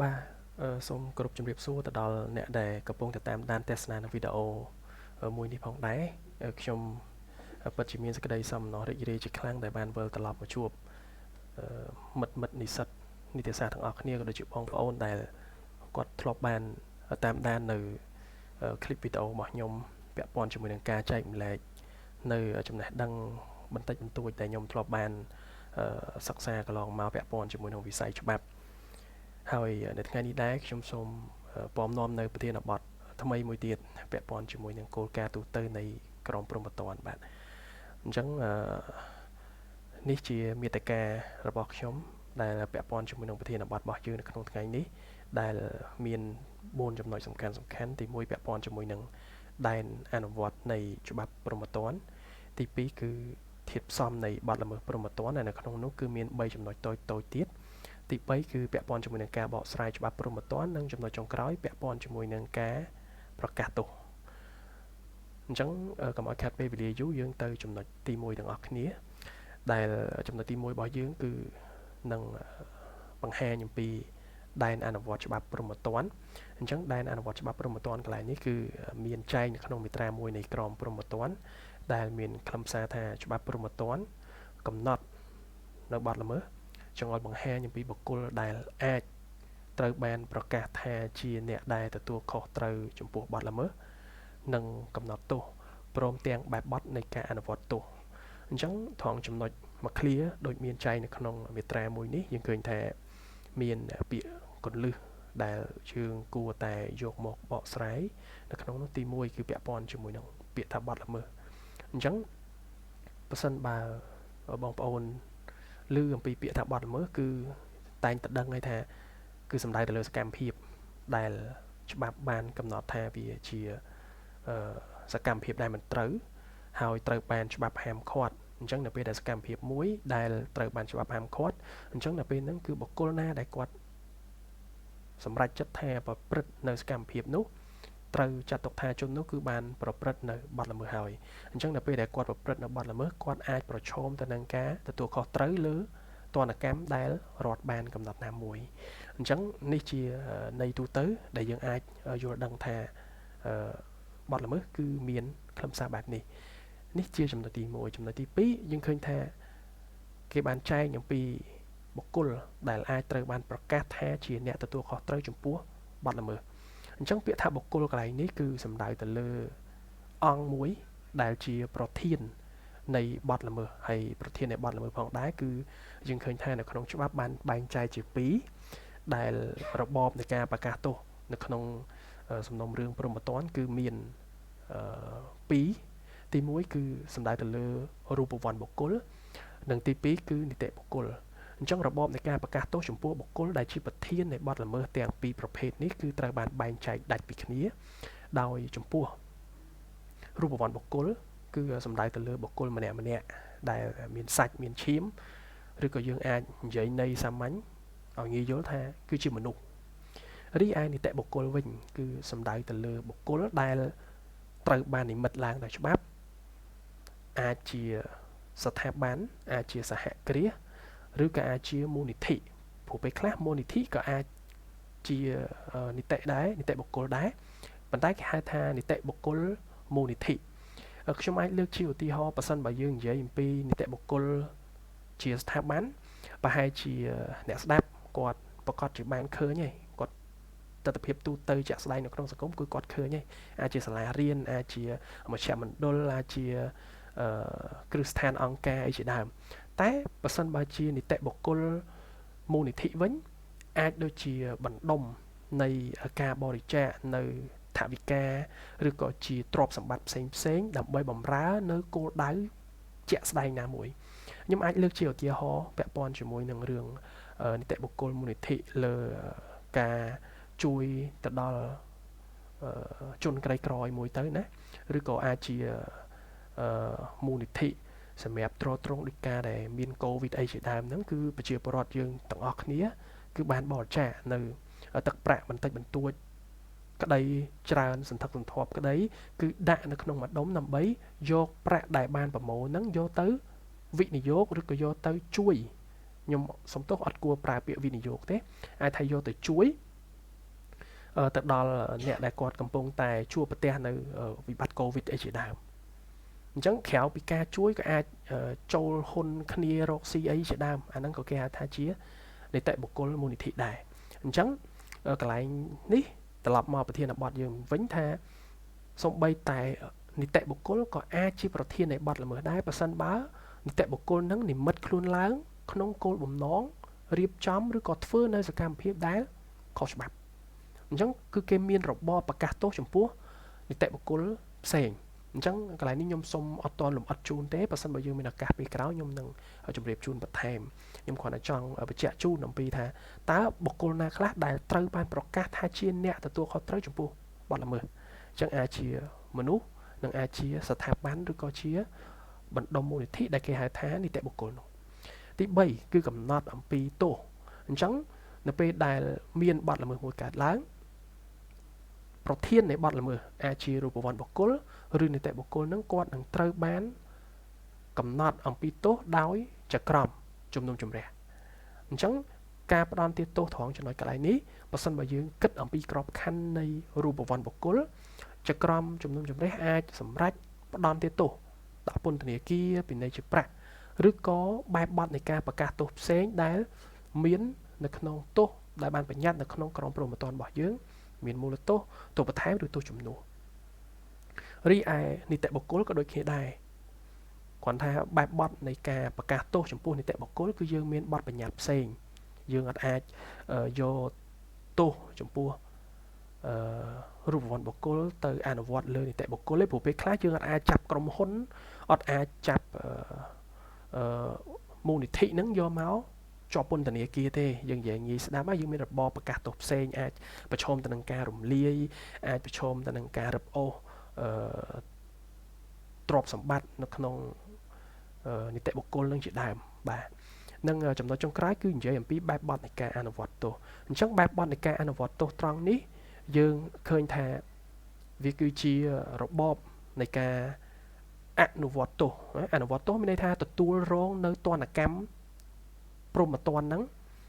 បាទសូមគោរពជម្រាបសួរទៅដល់អ្នកដែលកំពុងតែតាមដានទស្សនានៅវីដេអូមួយនេះផងដែរខ្ញុំពិតជាមានសេចក្តីសោមនស្សរីករាយជាខ្លាំងដែលបានវិលត្រឡប់មកជួបមិត្តមិត្តនិស្សិតនីតិសាស្ត្រទាំងអស់គ្នាក៏ដូចជាបងប្អូនដែលគាត់ធ្លាប់បានតាមដាននៅคลิปវីដេអូរបស់ខ្ញុំពាក់ព័ន្ធជាមួយនឹងការចែកម្លែកនៅចំណេះដឹងបន្តិចបន្តួចដែលខ្ញុំធ្លាប់បានសិក្សាកន្លងមកពាក់ព័ន្ធជាមួយនឹងវិស័យច្បាប់ហើយនៅថ្ងៃនេះដែរខ្ញុំសូមពំនាំនៅប្រធានបទថ្មីមួយទៀតពាក់ព័ន្ធជាមួយនឹងគោលការណ៍ទូទៅនៃក្រមព្រហ្មទណ្ឌបាទអញ្ចឹងនេះជាមាតិការបស់ខ្ញុំដែលពាក់ព័ន្ធជាមួយនឹងប្រធានបទរបស់យើងនៅក្នុងថ្ងៃនេះដែលមាន4ចំណុចសំខាន់សំខាន់ទី1ពាក់ព័ន្ធជាមួយនឹងដែនអនុវត្តនៃច្បាប់ព្រហ្មទណ្ឌទី2គឺធាតុផ្សំនៃបទល្មើសព្រហ្មទណ្ឌដែលនៅក្នុងនោះគឺមាន3ចំណុចតូចតូចទៀតទី3គឺពាក់ព័ន្ធជាមួយនឹងការបកស្រាយច្បាប់ព្រហ្មទណ្ឌនិងចំណុចចុងក្រោយពាក់ព័ន្ធជាមួយនឹងការប្រកាសទោសអញ្ចឹងកុំឲ្យខាត់ពេលវេលាយូរយើងទៅចំណុចទី1ទាំងអស់គ្នាដែលចំណុចទី1របស់យើងគឺនឹងបង្ហាញអំពីដែនអនុវត្តច្បាប់ព្រហ្មទណ្ឌអញ្ចឹងដែនអនុវត្តច្បាប់ព្រហ្មទណ្ឌកន្លែងនេះគឺមានចែងនៅក្នុងមាត្រា1នៃក្រមព្រហ្មទណ្ឌដែលមានខ្លឹមសារថាច្បាប់ព្រហ្មទណ្ឌកំណត់នៅបទល្មើសចង្អុលបង្ហាញអំពីបុគ្គលដែលអាចត្រូវបានប្រកាសថាជាអ្នកដែលទទួលខុសត្រូវចំពោះបទល្មើសនិងកំណត់ទោសព្រមទាំងបែបបទនៃការអនុវត្តទោសអញ្ចឹងត្រង់ចំណុចមួយឃ្លាដូចមានចែងនៅក្នុងមាត្រាមួយនេះយើងឃើញថាមានពាក្យកន្លឹះដែលយើងគួរតែយកមកបកស្រាយនៅក្នុងនោះទី1គឺពាក់ព័ន្ធជាមួយនឹងពាក្យថាបទល្មើសអញ្ចឹងបើសិនបើបងប្អូនឮអំពីពាក្យថាបទល្មើសគឺតែងតែដឹងហើយថាគឺសំដៅទៅលើសកម្មភាពដែលច្បាប់បានកំណត់ថាវាជាសកម្មភាពដែលមិនត្រូវហើយត្រូវបានច្បាប់ហាមឃាត់អញ្ចឹងនៅពេលដែលសកម្មភាពមួយដែលត្រូវបានច្បាប់ហាមឃាត់អញ្ចឹងនៅពេលហ្នឹងគឺបុគ្គលណាដែលគាត់សម្រេចចិត្តថាប្រព្រឹត្តនៅសកម្មភាពនោះត្រូវចាត់ទុកថាជននោះគឺបានប្រព្រឹត្តនៅបទល្មើសហើយអញ្ចឹងនៅពេលដែលគាត់ប្រព្រឹត្តនៅបទល្មើសគាត់អាចប្រឈមទៅនឹងការទទួលខុសត្រូវលើទណ្ឌកម្មដែលរដ្ឋបានកំណត់ណាមួយអញ្ចឹងនេះជាន័យទូទៅដែលយើងអាចយល់ដឹងថាបទល្មើសគឺមានខ្លឹមសារបែបនេះនេះជាចំណុចទី1ចំណុចទី2យើងឃើញថាគេបានចែងអំពីបុគ្គលដែលអាចត្រូវបានប្រកាសថាជាអ្នកទទួលខុសត្រូវចំពោះបទល្មើសអញ្ចឹងពាក្យថាបុគ្គលកន្លែងនេះគឺសំដៅទៅលើអង្គមួយដែលជាប្រធាននៃបទល្មើសហើយប្រធាននៃបទល្មើសផងដែរគឺយើងឃើញថានៅក្នុងច្បាប់បានបែងចែកជាពីរដែលរបបនៃការប្រកាសទោសនៅក្នុងសំណុំរឿងព្រហ្មទណ្ឌគឺមានពីរទី1គឺសំដៅទៅលើរូបវ័ន្តបុគ្គលនិងទី2គឺនីតិបុគ្គលអញ្ចឹងរបបនៃការប្រកាសទោសចំពោះបុគ្គលដែលជាប្រធាននៃបទល្មើសទាំងពីរប្រភេទនេះគឺត្រូវបានបែងចែកដាច់ពីគ្នាដោយចំពោះរូបវ័ន្តបុគ្គលគឺសំដៅទៅលើបុគ្គលម្នាក់ម្នាក់ដែលមានសាច់មានឈាមឬក៏យើងអាចនិយាយន័យសាមញ្ញឲ្យងាយយល់ថាគឺជាមនុស្សរីឯនីតិបុគ្គលវិញគឺសំដៅទៅលើបុគ្គលដែលត្រូវបាននិមិត្តឡើងដោយច្បាប់អាចជាស្ថាប័នអាចជាសហគ្រាសឬក៏អាចជាមូលនិធិព្រោះពេលខ្លះមូលនិធិក៏អាចជានីតិដែរនីតិបុគ្គលដែរប៉ុន្តែគេហៅថានីតិបុគ្គលមូលនិធិខ្ញុំអាចលើកជាឧទាហរណ៍ប៉ះសិនបើយើងនិយាយអំពីនីតិបុគ្គលជាស្ថាប័នប្រហែលជាអ្នកស្ដាប់គាត់ប្រកាសជាបានឃើញហើយគាត់ទស្សនវិជ្ជាទូទៅជាក់ស្ដែងនៅក្នុងសង្គមគឺគាត់ឃើញហើយអាចជាសាលារៀនអាចជាមជ្ឈមណ្ឌលអាចជាគ្រឹះស្ថានអង្គការអីជាដើមតែបើសិនបើជានីតិបុគ្គលមូលនិធិវិញអាចដូចជាបណ្ដុំនៃការបរិច្ចាគនៅថវិកាឬក៏ជាទ្រព្យសម្បត្តិផ្សេងផ្សេងដើម្បីបម្រើនៅគោលដៅជាក់ស្ដែងណាមួយខ្ញុំអាចលើកជាឧទាហរណ៍ពាក់ព័ន្ធជាមួយនឹងរឿងនីតិបុគ្គលមូលនិធិលើការជួយទៅដល់ជនក្រីក្រមួយទៅណាឬក៏អាចជាមូលនិធិសម្រាប់ទ្រទ្រង់ដូចការដែលមានកូវីដអីជាដើមហ្នឹងគឺប្រជាពលរដ្ឋយើងទាំងអស់គ្នាគឺបានបរិច្ចាគនៅទឹកប្រាក់បន្តិចបន្តួចក្តីច្រើនសន្ធឹកសន្ធាប់ក្តីគឺដាក់នៅក្នុងម្ដុំដើម្បីយកប្រាក់ដែលបានប្រមូលហ្នឹងយកទៅវិនិយោគឬក៏យកទៅជួយខ្ញុំសំទោសអត់គួរប្រើពាក្យវិនិយោគទេអាចថាយកទៅជួយ ទៅដល់អ្នកដែលគាត់កំពុងតែជួបប្រទះនៅវិបត្តិកូវីដអីជាដើមអញ្ចឹងក្រៅពីការជួយក៏អាចចូលហ៊ុនគ្នារកស៊ីអីជាដើមអាហ្នឹងក៏គេហៅថាជានីតិបុគ្គលមូលនិធិដែរអញ្ចឹងកន្លែងនេះត្រឡប់មកប្រធានបទយើងវិញថាសូម្បីតែនីតិបុគ្គលក៏អាចជាប្រធាននៃបទល្មើសដែរប្រសិនបើនីតិបុគ្គលនឹងនិមិត្តខ្លួនឡើងក្នុងគោលបំណងរៀបចំឬក៏ធ្វើនៅសកម្មភាពដែលខុសច្បាប់អញ្ចឹងគឺគេមានរបបប្រកាសទោសចំពោះនីតិបុគ្គលផ្សេងអញ្ចឹងកន្លែងនេះខ្ញុំសូមអត់តលំអិតជូនទេបើសិនបើយើងមានឱកាសពេលក្រោយខ្ញុំនឹងជម្រាបជូនបន្ថែមខ្ញុំគ្រាន់តែចង់បញ្ជាក់ជូនអំពីថាតើបុគ្គលណាខ្លះដែលត្រូវបានប្រកាសថាជាអ្នកទទួលខុសត្រូវចំពោះបទល្មើសអញ្ចឹងអាចជាមនុស្សនិងអាចជាស្ថាប័នឬក៏ជាបណ្ដុំមូលនិធិដែលគេហៅថានីតិបុគ្គលនោះទី3គឺកំណត់អំពីទោសអញ្ចឹងនៅពេលដែលមានបទល្មើសមួយកើតឡើងប្រធាននៃបទល្មើសអាចជារូបវន្តបុគ្គលឬនីតិបុគ្គលនឹងគាត់នឹងត្រូវបានកំណត់អំពីទោសដោយចក្រមជំនុំជម្រះអញ្ចឹងការផ្ដន្ទាទោសត្រង់ចំណុចកន្លែងនេះបើសិនបើយើងគិតអំពីក្របខ័ណ្ឌនៃរូបវន្តបុគ្គលចក្រមជំនុំជម្រះអាចសម្រេចផ្ដន្ទាទោសដាក់ពន្ធនាគារពិន័យជាប្រាក់ឬក៏បែបបទនៃការប្រកាសទោសផ្សេងដែលមាននៅក្នុងទោសដែលបានបញ្ញត្តិនៅក្នុងក្រមព្រហ្មទណ្ឌរបស់យើងមានមូលទោសទោសបន្ថែមឬទោសជំនួសរីឯនីតិបុគ្គលក៏ដូចគ្នាដែរគ្រាន់ថាបែបបទនៃការប្រកាសទោសចំពោះនីតិបុគ្គលគឺយើងមានបទបញ្ញត្តិផ្សេងយើងអត់អាចយកទោសចំពោះរូបវន្តបុគ្គលទៅអនុវត្តលើនីតិបុគ្គលទេព្រោះពេលខ្លះយើងអត់អាចចាប់ក្រុមហ៊ុនអត់អាចចាប់មូលនិធិហ្នឹងយកមកជាប់ពន្ធនាគារទេយើងនិយាយងាយស្ដាប់ហើយយើងមានរបបប្រកាសទោសផ្សេងអាចប្រឈមទៅនឹងការរំលាយអាចប្រឈមទៅនឹងការរឹបអូសទ្រព្យសម្បត្តិនៅក្នុងនីតិបុគ្គលនឹងជាដើមបាទនិងចំណុចចុងក្រោយគឺនិយាយអំពីបែបបទនៃការអនុវត្តទោសអញ្ចឹងបែបបទនៃការអនុវត្តទោសត្រង់នេះយើងឃើញថាវាគឺជារបបនៃការអនុវត្តទោសអនុវត្តទោសមានន័យថាទទួលរងនៅទណ្ឌកម្មព្រហ្មទណ្ឌហ្នឹង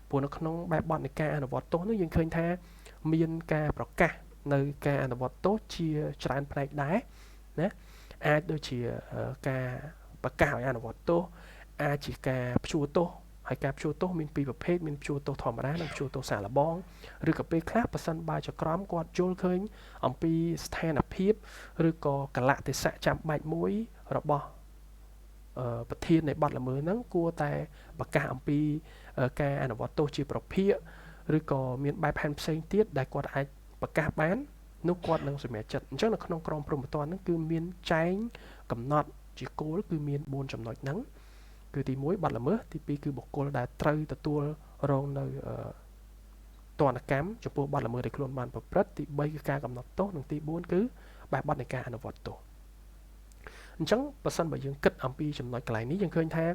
ព្រោះនៅក្នុងបែបបទនៃការអនុវត្តទោសនោះយើងឃើញថាមានការប្រកាសនៅការអនុវត្តទោសជាច្រើនផ្នែកដែរណាអាចដូចជាការប្រកាសឲ្យអនុវត្តទោសអាចជាការព្យួរទោសហើយការព្យួរទោសមានពីរប្រភេទមានព្យួរទោសធម្មតានិងព្យួរទោសសាកល្បងឬក៏ពេលខ្លះប៉ះសិនបើចក្រមគាត់យល់ឃើញអំពីស្ថានភាពឬក៏កលៈទេសៈចាំបាច់មួយរបស់ប្រធាននៃបទល្មើសហ្នឹងគួរតែប្រកាសអំពីការអនុវត្តទោសជាប្រភេទឬក៏មានបែបផែនផ្សេងទៀតដែលគាត់អាចប្រកាសបាននោះគាត់នឹងសម្រេចចិត្តអញ្ចឹងនៅក្នុងក្រមព្រហ្មទណ្ឌហ្នឹងគឺមានចែងកំណត់ជាគោលគឺមាន4ចំណុចហ្នឹងគឺទី1បទល្មើសទី2គឺបុគ្គលដែលត្រូវទទួលរងនៅទណ្ឌកម្មចំពោះបទល្មើសដែលខ្លួនបានប្រព្រឹត្តទី3គឺការកំណត់ទោសនិងទី4គឺបែបបទនៃការអនុវត្តទោសអញ្ចឹងបើសិនបើយើងគិតអំពីចំណុចកន្លែងនេះយើងឃើញថា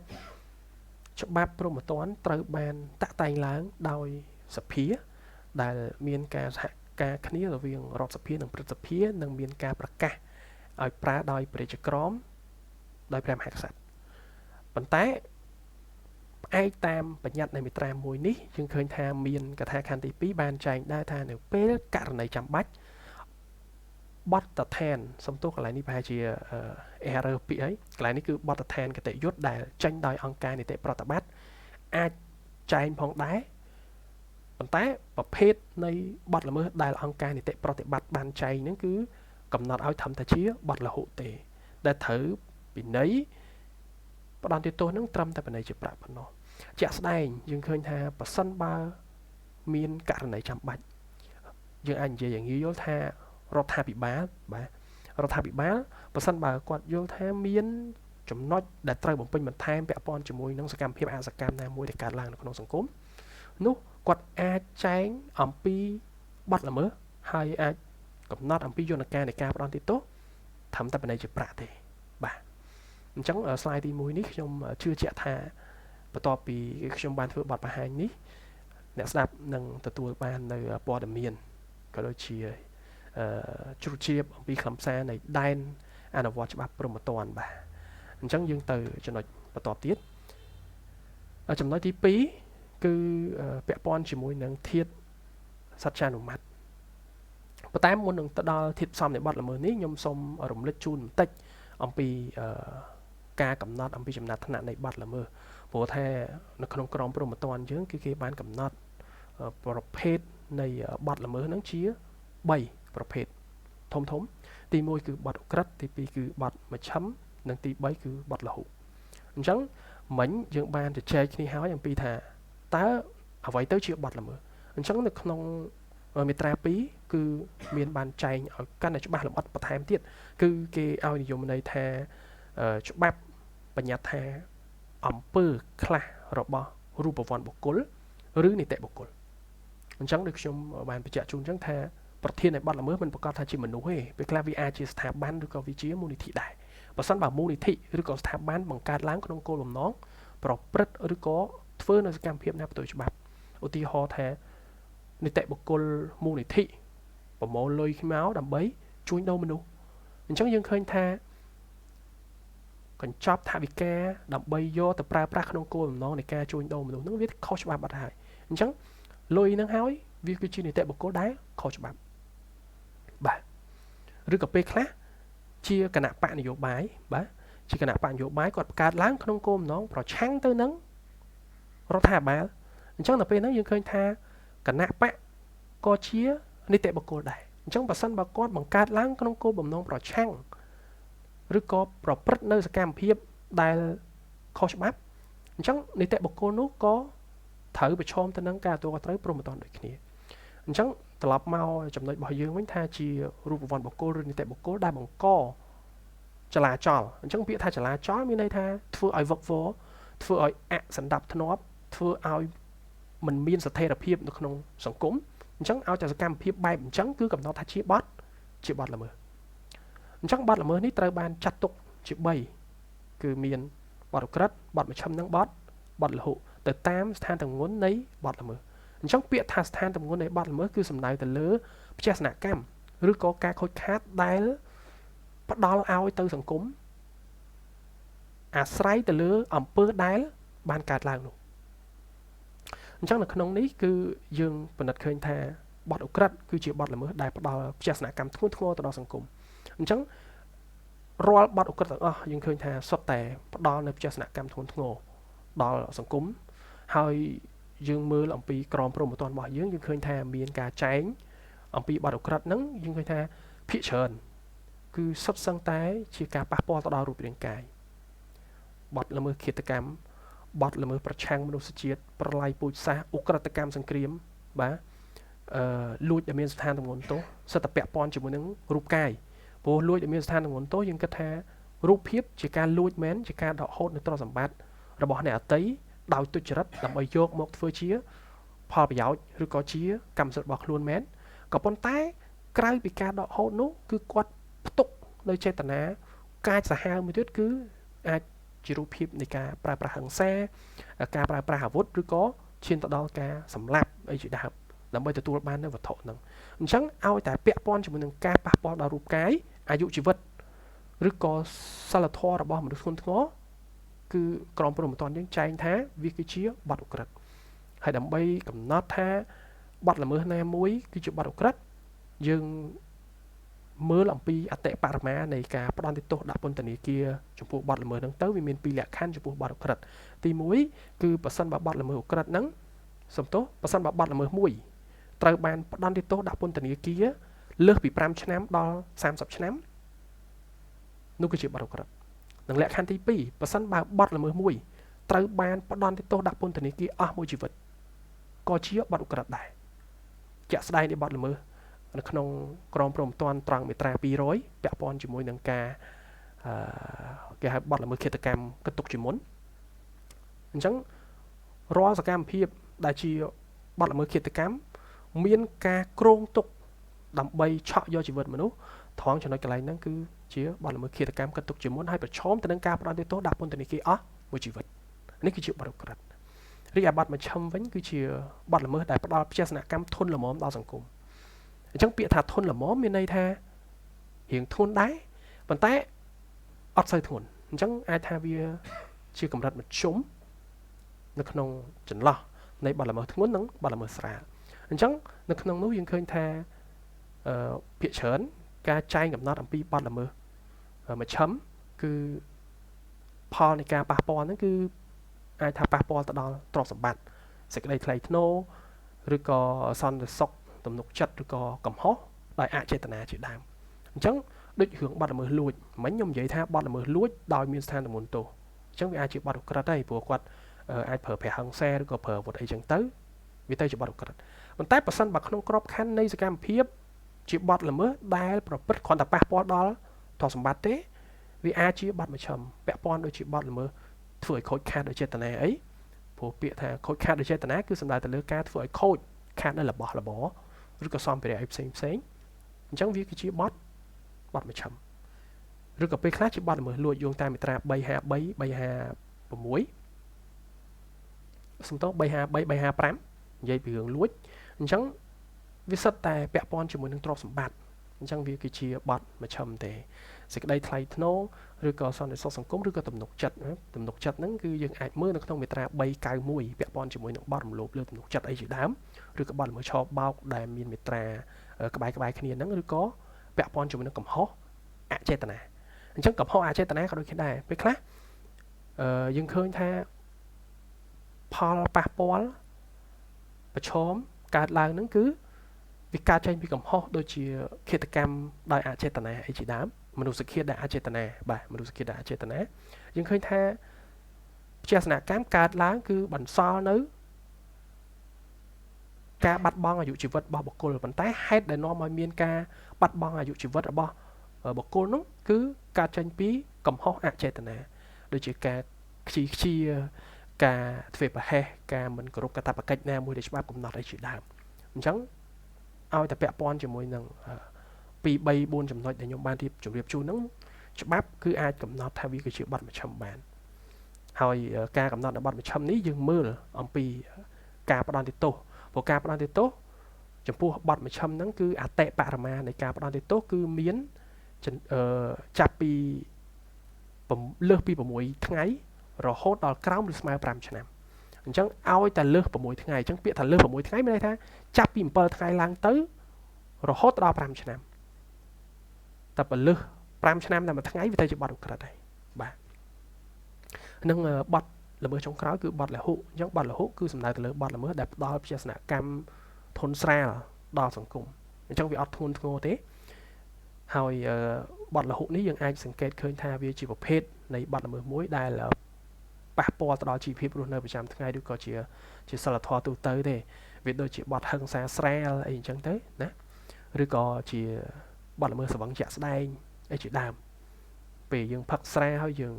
ច្បាប់ព្រហ្មទណ្ឌត្រូវបានតាក់តែងឡើងដោយសភាដែលមានការសហការគ្នារវាងរដ្ឋសភានិងព្រឹទ្ធសភានិងមានការប្រកាសឲ្យប្រើដោយព្រះរាជក្រមដោយព្រះមហាក្សត្រប៉ុន្តែផ្អែកតាមបញ្ញត្តិនៃមាត្រាមួយនេះយើងឃើញថាមានកថាខណ្ឌទី2បានចែងដែរថានៅពេលករណីចាំបាច់បទដ្ឋានសំទោសកន្លែងនេះប្រហែលជា error ពាក្យហើយកន្លែងនេះគឺបទដ្ឋានគតិយុត្តដែលចេញដោយអង្គការនីតិប្រតិបត្តិអាចចែងផងដែរប៉ុន្តែប្រភេទនៃបទល្មើសដែលអង្គការនីតិប្រតិបត្តិបានចែងហ្នឹងគឺកំណត់ឲ្យធំតែជាបទលហុទេដែលត្រូវពិន័យផ្ដន្ទាទោសហ្នឹងត្រឹមតែពិន័យជាប្រាក់ប៉ុណ្ណោះជាក់ស្ដែងយើងឃើញថាប៉ះសិនបើមានករណីចាំបាច់យើងអាចនិយាយយ៉ាងងាយយល់ថារដ្ឋាភិបាលបាទរដ្ឋាភិបាលប៉ះសិនបើគាត់យល់ថាមានចំណុចដែលត្រូវបំពេញបន្ថែមពាក់ព័ន្ធជាមួយនឹងសកម្មភាពអសកម្មណាមួយដែលកើតឡើងនៅក្នុងសង្គមនោះគាត់អាចចែងអំពីបទល្មើសហើយអាចកំណត់អំពីយន្តការនៃការផ្ដន្ទាទោសត្រឹមតែពិន័យជាប្រាក់ទេបាទអញ្ចឹង slide ទី1នេះខ្ញុំជឿជាក់ថាបន្ទាប់ពីខ្ញុំបានធ្វើបទបង្ហាញនេះអ្នកស្ដាប់នឹងទទួលបាននៅព័ត៌មានក៏ដូចជាជ្រុតជ្រាបអំពីខ្លឹមសារនៃដែនអនុវត្តច្បាប់ព្រហ្មទណ្ឌបាទអញ្ចឹងយើងទៅចំណុចបន្ទាប់ទៀតចំណុចទី2គឺពាក់ព័ន្ធជាមួយនឹងធាតុសត្យានុម័ត ប៉ុន្តែមុននឹងទៅដល់ធាតុផ្សំនៃបទល្មើសនេះខ្ញុំសូមរំលឹកជូនបន្តិចអំពីការកំណត់អំពីចំណាត់ថ្នាក់នៃបទល្មើសព្រោះថានៅក្នុងក្រមព្រហ្មទណ្ឌយើងគឺគេបានកំណត់ប្រភេទនៃបទល្មើសហ្នឹងជា3ប្រភេទធំធំទី1គឺបទឧក្រិដ្ឋទី2គឺបទមជ្ឈិមនិងទី3គឺបទលហុអញ្ចឹងមិញយើងបានជជែកគ្នាហើយអំពីថាតើអ្វីទៅជាបទល្មើសអញ្ចឹងនៅក្នុងមាត្រា2គឺមានបានចែងឲ្យកាន់តែច្បាស់លម្អិតបន្ថែមទៀតគឺគេឲ្យនិយមន័យថាច្បាប់បញ្ញត្តិថាអំពើខ្លះរបស់រូបវន្តបុគ្គលឬនីតិបុគ្គលអញ្ចឹងដូចខ្ញុំបានបញ្ជាក់ជូនអញ្ចឹងថាប្រធាននៃបទល្មើសមិនប្រកាសថាជាមនុស្សទេពេលខ្លះវាអាចជាស្ថាប័នឬក៏វាជាមូលនិធិដែរបើសិនបើមូលនិធិឬក៏ស្ថាប័នបង្កើតឡើងក្នុងគោលបំណងប្រព្រឹត្តឬក៏ធ្វើនៅសកម្មភាពណាផ្ទុយច្បាប់ឧទាហរណ៍ថានីតិបុគ្គលមូលនិធិប្រមូលលុយមកដើម្បីជួញដូរមនុស្សអញ្ចឹងយើងឃើញថាកញ្ចប់ថវិកាដើម្បីយកទៅប្រើប្រាស់ក្នុងគោលបំណងនៃការជួញដូរមនុស្សហ្នឹងវាខុសច្បាប់បាត់ហើយអញ្ចឹងលុយហ្នឹងហើយវាគឺជានីតិបុគ្គលដែលខុសច្បាប់បាទឬក៏ពេលខ្លះជាគណៈបកនយោបាយបាទជាគណៈបកនយោបាយគាត់បង្កើតឡើងក្នុងគោលបំណងប្រឆាំងទៅនឹងរដ្ឋាភិបាលអញ្ចឹងដល់ពេលហ្នឹងយើងឃើញថាគណៈបកក៏ជានីតិបុគ្គលដែរអញ្ចឹងបើសិនបើគាត់បង្កើតឡើងក្នុងគោលបំណងប្រឆាំងឬក៏ប្រព្រឹត្តនៅសកម្មភាពដែលខុសច្បាប់អញ្ចឹងនីតិបុគ្គលនោះក៏ត្រូវប្រឈមទៅនឹងការទទួលខុសត្រូវព្រហ្មទណ្ឌដូចគ្នាអញ្ចឹងត្រឡប់មកចំណុចរបស់យើងវិញថាជារូបវន្តបុគ្គលឬនីតិបុគ្គលដែលបង្កចលាចលអញ្ចឹងពាក្យថាចលាចលមានន័យថាធ្វើឲ្យវឹកវរធ្វើឲ្យអសន្តាប់ធ្នាប់ធ្វើឲ្យមិនមានស្ថិរភាពនៅក្នុងសង្គមអញ្ចឹងឲ្យតែសកម្មភាពបែបអញ្ចឹងគឺកំណត់ថាជាបទល្មើសអញ្ចឹងបទល្មើសនេះត្រូវបានចាត់ទុកជា3គឺមានបទឧក្រិដ្ឋបទមជ្ឈិមនិងបទលហុទៅតាមស្ថានទម្ងន់នៃបទល្មើសអញ្ចឹងពាក្យថាស្ថានទម្ងន់នៃបទល្មើសគឺសំដៅទៅលើព្យសនកម្មឬក៏ការខូចខាតដែលផ្ដល់ឲ្យទៅសង្គមអាស្រ័យទៅលើអំពើដែលបានកើតឡើងនោះអញ្ចឹងនៅក្នុងនេះគឺយើងពិនិត្យឃើញថាបទឧក្រិដ្ឋគឺជាបទល្មើសដែលផ្ដល់ព្យសនកម្មធ្ងន់ធ្ងរទៅដល់សង្គមអញ្ចឹងរាល់បទឧក្រិដ្ឋទាំងអស់យើងឃើញថាសុទ្ធតែផ្ដល់នៅព្យសនកម្មធ្ងន់ធ្ងរដល់សង្គមហើយយើងមើលអំពីក្រមព្រហ្មទណ្ឌរបស់យើងយើងឃើញថាមានការចែងអំពីបទឧក្រិដ្ឋហ្នឹងយើងឃើញថាភាគច្រើនគឺសុទ្ធសឹងតែជាការប៉ះពាល់ទៅដល់រូបរាងកាយបទល្មើសឃាតកម្មបទល្មើសប្រឆាំងមនុស្សជាតិប្រល័យពូជសាសន៍ឧក្រិដ្ឋកម្មសង្គ្រាមបាទលួចដែលមានស្ថានទម្ងន់ទោសសិទ្ធិពាក់ព័ន្ធជាមួយនឹងរូបកាយព្រោះលួចដែលមានស្ថានទម្ងន់ទោសយើងគិតថារូបភាពជាការលួចមែនជាការដកហូតនៅទ្រព្យសម្បត្តិរបស់អ្នកអតីដោយទុច្ចរិតដើម្បីយកមកធ្វើជាផលប្រយោជន៍ឬក៏ជាកម្មសិទ្ធិរបស់ខ្លួនមែនក៏ប៉ុន្តែក្រៅពីការដកហូតនោះគឺគាត់ផ្ទុកនៅចេតនាកាចសាហាវមួយទៀតគឺអាចជារូបភាពនៃការប្រើប្រាស់ហិង្សាការប្រើប្រាស់អាវុធឬក៏ឈានទៅដល់ការសម្លាប់អីជាដើមដើម្បីទទួលបាននៅវត្ថុហ្នឹងអញ្ចឹងឲ្យតែពាក់ព័ន្ធជាមួយនឹងការប៉ះពាល់ដល់រូបកាយអាយុជីវិតឬក៏សិលធម៌របស់មនុស្សធ្ងន់ធ្ងរគឺក្រមព្រហ្មទណ្ឌយើងចែងថាវាគឺជាបទឧក្រិដ្ឋហើយដើម្បីកំណត់ថាបទល្មើសណាមួយគឺជាបទឧក្រិដ្ឋយើងមើលអំពីអតិបរមានៃការផ្ដន្ទាទោសដាក់ពន្ធនាគារចំពោះបទល្មើសហ្នឹងទៅវាមានពីរលក្ខខណ្ឌចំពោះបទឧក្រិដ្ឋទី1គឺប្រសិនបើបទល្មើសឧក្រិដ្ឋហ្នឹងសំទោសប្រសិនបើបទល្មើសមួយត្រូវបានផ្ដន្ទាទោសដាក់ពន្ធនាគារលើសពី5ឆ្នាំដល់30ឆ្នាំនោះគឺជាបទឧក្រិដ្ឋនិងលក្ខខណ្ឌទី2ប្រសិនបើបទល្មើសមួយត្រូវបានផ្ដន្ទាទោសដាក់ពន្ធនាគារអស់មួយជីវិតក៏ជាបទឧក្រិដ្ឋដែរជាក់ស្ដែងនៃបទល្មើសនៅក្នុងក្រមព្រហ្មទណ្ឌត្រង់មាត្រា200ពាក់ព័ន្ធជាមួយនឹងការគេហៅបទល្មើសឃាតកម្មគិតទុកជាមុនអញ្ចឹងរាល់សកម្មភាពដែលជាបទល្មើសឃាតកម្មមានការគ្រោងទុកដើម្បីឆក់យកជីវិតមនុស្សត្រង់ចំណុចកន្លែងហ្នឹងគឺជាបទល្មើសឃាតកម្មគិតទុកជាមុនហើយប្រឈមទៅនឹងការផ្ដន្ទាទោសដាក់ពន្ធនាគារអស់មួយជីវិតនេះគឺជាបទឧក្រិដ្ឋរីឯបទមជ្ឈិមវិញគឺជាបទល្មើសដែលផ្ដល់ព្យសនកម្មធន់ល្មមដល់សង្គមអញ្ចឹងពាក្យថាធន់ល្មមមានន័យថារៀងធ្ងន់ដែរប៉ុន្តែអត់សូវធ្ងន់អញ្ចឹងអាចថាវាជាកម្រិតមធ្យមនៅក្នុងចន្លោះនៃបទល្មើសធ្ងន់និងបទល្មើសស្រាលអញ្ចឹងនៅក្នុងនោះយើងឃើញថា ភាគច្រើនការចែងកំណត់អំពីបទល្មើសមជ្ឈិមគឺផលនៃការប៉ះពាល់ហ្នឹងគឺអាចថាប៉ះពាល់ទៅដល់ទ្រព្យសម្បត្តិសេចក្តីថ្លៃថ្នូរឬក៏សន្តិសុខទំនុកចិត្តឬក៏កំហុសដោយអចេតនាជាដើមអញ្ចឹងដូចរឿងបទល្មើសលួចមិញខ្ញុំនិយាយថាបទល្មើសលួចដោយមានស្ថានទម្ងន់ទោសអញ្ចឹងវាអាចជាបទឧក្រិដ្ឋហើយព្រោះគាត់អាចប្រើប្រាស់ហិង្សាឬក៏ប្រើអាវុធអីចឹងទៅវាទៅជាបទឧក្រិដ្ឋប៉ុន្តែប្រសិនបើក្នុងក្របខ័ណ្ឌនៃសកម្មភាពជាបទល្មើសដែលប្រព្រឹត្តគ្រាន់តែប៉ះពាល់ដល់ទ្រព្យសម្បត្តិទេវាអាចជាបទមជ្ឈិមពាក់ព័ន្ធដូចជាបទល្មើសធ្វើឲ្យខូចខាតដោយចេតនាអីព្រោះពាក្យថាខូចខាតដោយចេតនាគឺសំដៅទៅលើការធ្វើឲ្យខូចខាតនៅរបស់របរឬក៏សម្ភារៈអីផ្សេងផ្សេងអញ្ចឹងវាគឺជាបទមជ្ឈិមឬក៏ពេលខ្លះជាបទល្មើសលួចយោងតាមមាត្រា353 356សំទោស353 355និយាយពីរឿងលួចអញ្ចឹងវាសិតតែពាក់ព័ន្ធជាមួយនឹងទ្រព្យសម្បត្តិអញ្ចឹងវាគឺជាបទមជ្ឈិមទេសេចក្តីថ្លៃថ្នូរឬក៏សន្តិសុខសង្គមឬក៏ទំនុកចិត្តទំនុកចិត្តហ្នឹងគឺយើងអាចមើលនៅក្នុងមាត្រា391ពាក់ព័ន្ធជាមួយនឹងបទរំលោភលើទំនុកចិត្តអីជាដើមឬក៏បទល្មើសឆបោកដែលមានមាត្រាក្បែរៗគ្នាហ្នឹងឬក៏ពាក់ព័ន្ធជាមួយនឹងកំហុសអចេតនាអញ្ចឹងកំហុសអចេតនាក៏ដូចគ្នាដែរពេលខ្លះយើងឃើញថាផលប៉ះពាល់ប្រឈមកើតឡើងហ្នឹងគឺវាកើតចេញពីកំហុសដូចជាឃាតកម្មដោយអចេតនាអីជាដើមមនុស្សឃាតដោយអចេតនាបាទមនុស្សឃាតដោយអចេតនាយើងឃើញថាព្យាសនកម្មកើតឡើងគឺបន្សល់នៅការបាត់បង់អាយុជីវិតរបស់បុគ្គលប៉ុន្តែហេតុដែលនាំឲ្យមានការបាត់បង់អាយុជីវិតរបស់បុគ្គលនោះគឺកើតចេញពីកំហុសអចេតនាដូចជាការខ្ជីខ្ជាការធ្វើប្រហែសការមិនគោរពកាតព្វកិច្ចណាមួយដែលច្បាប់កំណត់អីជាដើមអញ្ចឹងឲ្យតែពាក់ព័ន្ធជាមួយនឹង2 3 4ចំណុចដែលខ្ញុំបានរៀបជម្រាបជូនហ្នឹងច្បាប់គឺអាចកំណត់ថាវាគឺជាបទមជ្ឈិមបានហើយការកំណត់នៅបទមជ្ឈិមនេះយើងមើលអំពីការផ្ដន្ទាទោសព្រោះការផ្ដន្ទាទោសចំពោះបទមជ្ឈិមហ្នឹងគឺអតិបរមានៃការផ្ដន្ទាទោសគឺមានចាប់ពីលើសពី6ថ្ងៃរហូតដល់ក្រោមឬស្មើ5ឆ្នាំអញ្ចឹងឲ្យតែលើស6ថ្ងៃអញ្ចឹងពាក្យថាលើស6ថ្ងៃមានន័យថាចាប់ពី7ថ្ងៃឡើងទៅរហូតដល់5ឆ្នាំតែបើលើស5ឆ្នាំតែមួយថ្ងៃវាទៅជាបទឧក្រិដ្ឋហើយបាទនឹងបទល្មើសចុងក្រោយគឺបទលហុអញ្ចឹងបទលហុគឺសំដៅទៅលើបទល្មើសដែលផ្ដល់ព្យសនកម្មធនស្រាលដល់សង្គមអញ្ចឹងវាអត់ធ្ងន់ធ្ងរទេហើយបទលហុនេះយើងអាចសង្កេតឃើញថាវាជាប្រភេទនៃបទល្មើសមួយដែលប៉ះពាល់ទៅដល់ជីវភាពរស់នៅប្រចាំថ្ងៃឬក៏ជាសិលធម៌ទូទៅទេវាដូចជាបទហិង្សាស្រាលអីអញ្ចឹងទៅណាឬក៏ជាបទល្មើសស្វឹងជាក់ស្ដែងអីជាដើមពេលយើងផឹកស្រាហើយយើង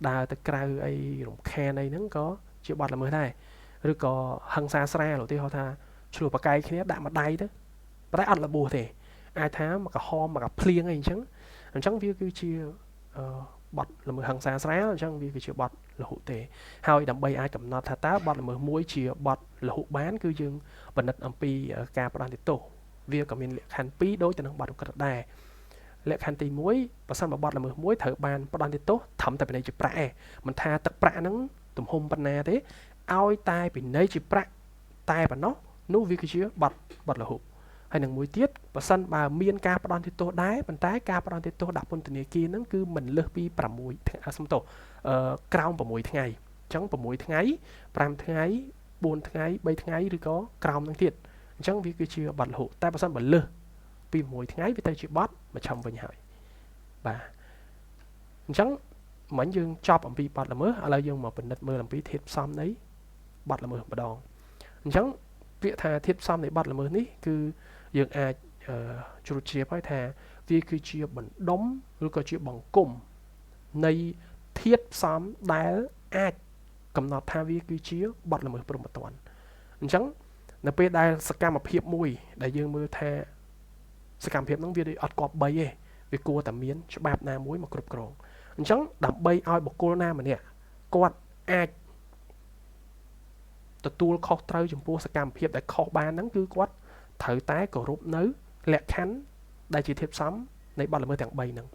ដើរទៅក្រៅអីរំខានអីហ្នឹងក៏ជាបទល្មើសដែរឬក៏ហិង្សាស្រាលឧទាហរណ៍ថាឆ្លោះប្រកែកគ្នាដាក់មួយដៃទៅប៉ុន្តែអត់របួសទេអាចថាមកក្រហមមកភ្លៀងអីអញ្ចឹងអញ្ចឹងវាគឺជាបទល្មើសហិង្សាស្រាលអញ្ចឹងវាគឺជាបទលហុទេហើយដើម្បីអាចកំណត់ថាតើបទល្មើសមួយជាបទលហុបានគឺយើងពិនិត្យអំពីការផ្ដន្ទាទោសវាក៏មានលក្ខខណ្ឌ2ដូចទៅនឹងបទឧក្រិដ្ឋដែរលក្ខខណ្ឌទី1បើសិនបើបទល្មើសមួយត្រូវបានផ្ដន្ទាទោសត្រឹមតែពិន័យជាប្រាក់ឯងមិនថាទឹកប្រាក់ហ្នឹងទំហំប៉ុណ្ណាទេឲ្យតែពិន័យជាប្រាក់តែប៉ុណ្ណោះនោះវាគឺជាបទលហុហើយនឹងមួយទៀតបើសិនបើមានការផ្ដន្ទាទោសដែរប៉ុន្តែការផ្ដន្ទាទោសដាក់ពន្ធនាគារហ្នឹងគឺមិនលើសពី6សំទោសក្រោម6ថ្ងៃអញ្ចឹង6ថ្ងៃ5ថ្ងៃ4ថ្ងៃ3ថ្ងៃឬក៏ក្រោមហ្នឹងទៀតអញ្ចឹងវាគឺជាបទលហុតែបើសិនបើលើសពី6ថ្ងៃវាទៅជាបទមជ្ឈិមវិញហើយបាទអញ្ចឹងមិញយើងចប់អំពីបទល្មើសឥឡូវយើងមកពិនិត្យមើលអំពីធាតុផ្សំនៃបទល្មើសម្ដងអញ្ចឹងពាក្យថាធាតុផ្សំនៃបទល្មើសនេះគឺយើងអាចជ្រួតជ្រាបហើយថាវាគឺជាបណ្ដុំឬក៏ជាបង្គំនៃធាតុផ្សំដែលអាចកំណត់ថាវាគឺជាបទល្មើសព្រហ្មទណ្ឌអញ្ចឹងនៅពេលដែលសកម្មភាពមួយដែលយើងមើលថាសកម្មភាពហ្នឹងវាដូចអត់គប្បីទេវាគួរតែមានច្បាប់ណាមួយមកគ្រប់គ្រងអញ្ចឹងដើម្បីឲ្យបុគ្គលណាម្នាក់គាត់អាចទទួលខុសត្រូវចំពោះសកម្មភាពដែលខុសបានហ្នឹងគឺគាត់ត្រូវតែគោរពនៅលក្ខខណ្ឌដែលជាធាតុផ្សំនៃបទល្មើសទាំង3ហ្នឹង